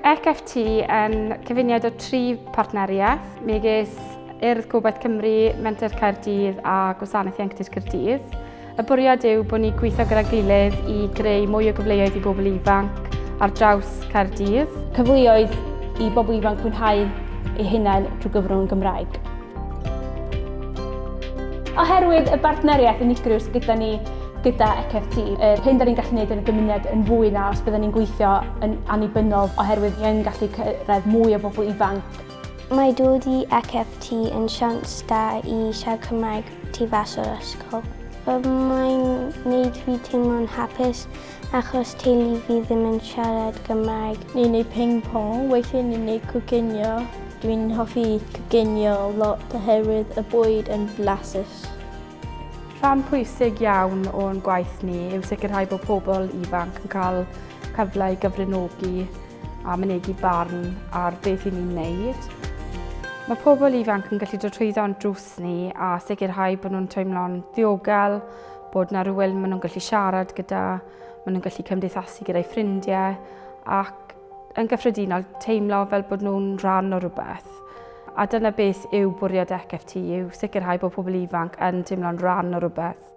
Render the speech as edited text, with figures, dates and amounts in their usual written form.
ECFT yn cyfuniad o tri partneriaeth, megis Urdd Gobaith Cymru, Menter Caerdydd a Gwasanaeth Ieuenctid Caerdydd. Y bwriad yw bod ni'n gweithio gyda gilydd i greu mwy o gyfleoedd i bobl ifanc ar draws Caerdydd. Cyfleoedd i bobl ifanc fwynhau eu hunain trwy gyfrwng y Gymraeg. Oherwydd y bartneriaeth unigryw sydd gyda ni gyda ECFT, yr hyn da ni'n gallu gwneud yn y gymuned yn fwy na os byddwn ni'n gweithio yn annibynnol oherwydd ni yn gallu cyrraedd mwy o bobl ifanc. Mae dod i ECFT yn siawns da i siarad Cymraeg tu fas o'r ysgol. Mae'n wneud fi teimlo'n hapus achos teulu fi ddim yn siarad Gymraeg. Ni'n neud ping pong, weithiau ni'n neud coginio. Dwi'n hoffi coginio lot oherwydd y bwyd yn blasus. Rhan pwysig iawn o'n gwaith ni yw sicrhau bod pobl ifanc yn cael cyfle i gyfranogi a mynegi barn ar beth i ni'n wneud. Mae pobl ifanc yn gallu dod trwyddo'n drws ni a sicrhau bod nhw'n teimlo'n ddiogel, bod na rhywun maen nhw'n gallu siarad gyda, maen nhw'n gallu cymdeithasu gyda'i ffrindiau ac yn gyffredinol teimlo fel bod nhw'n rhan o rhywbeth. A dyna beth yw bwriad ECFT, yw sicrhau bod pobl ifanc yn teimlo'n rhan o rhywbeth.